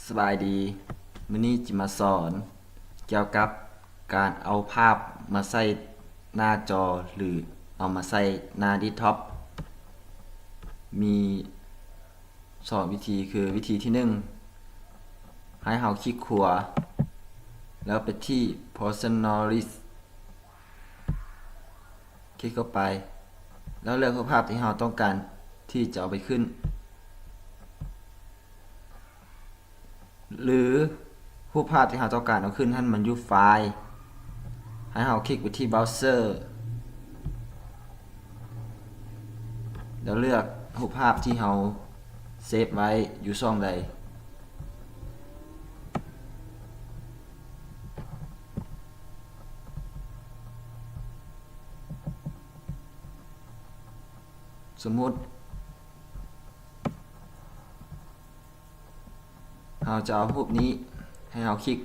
ສະບາຍດີ, ມື້ນີ້ຈະມາສອນກ່ຽວກັບການເອົາພາບມາໃສ່ໜ້າຈໍ ຫຼື ເອົາມາໃສ່ໜ້າເດັສທັອບ. ມີສອງວິທີ ຄືວິທີທີໜຶ່ງ ໃຫ້ເຮົາຄລິກຂວາ ແລ້ວໄປທີ່ Personalize ຄລິກເຂົ້າໄປ ແລ້ວເລືອກຮູບພາບທີ່ເຮົາຕ້ອງການທີ່ຈະເອົາໄປຂຶ້ນ ຫຼື ຮູບພາບທີ່ເຮົາຕ້ອງການເອົາຂຶ້ນຫັ້ນມັນຢູ່ໄຟລ໌ ໃຫ້ເຮົາຄລິກໄປທີ່ Browser ແລ້ວເລືອກຮູບພາບທີ່ເຮົາເຊບໄວ້ຢູ່ຊ່ອງໃດ. ສົມມຸດ ເຮົາຈະເອົາຮູບນີ້ ໃຫ້ເຮົາຄລິກ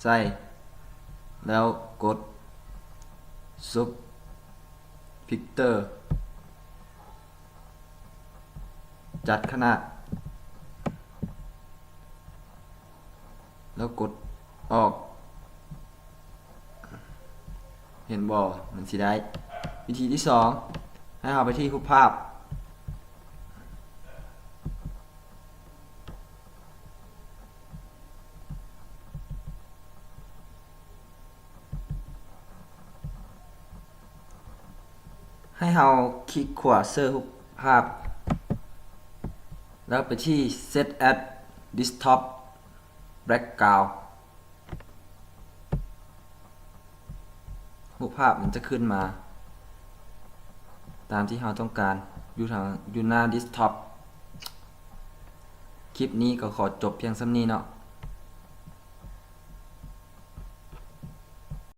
ໃສ່ ແລ້ວກົດ Sculpt Picture ຈັດຂະໜາດ ແລ້ວກົດອອກ. ເຫັນບໍ່? ມັນຊິໄດ້. ວິທີທີສອງ ໃຫ້ເຮົາໄປທີ່ຮູບພາບ ໃຫ້ເຮົາຄລິກຂວາເຊີຮູບພາບ ແລ້ວໄປທີ່ Set as Desktop Background ຮູບພາບມັນຈະຂຶ້ນມາຕາມທີ່ເຮົາຕ້ອງການ ຢູ່ທາງ ຢູ່ໜ້າເດັສທັອບ. ຄລິບນີ້ກໍຂໍຈົບພຽງສ່ຳນີ້ເນາະ.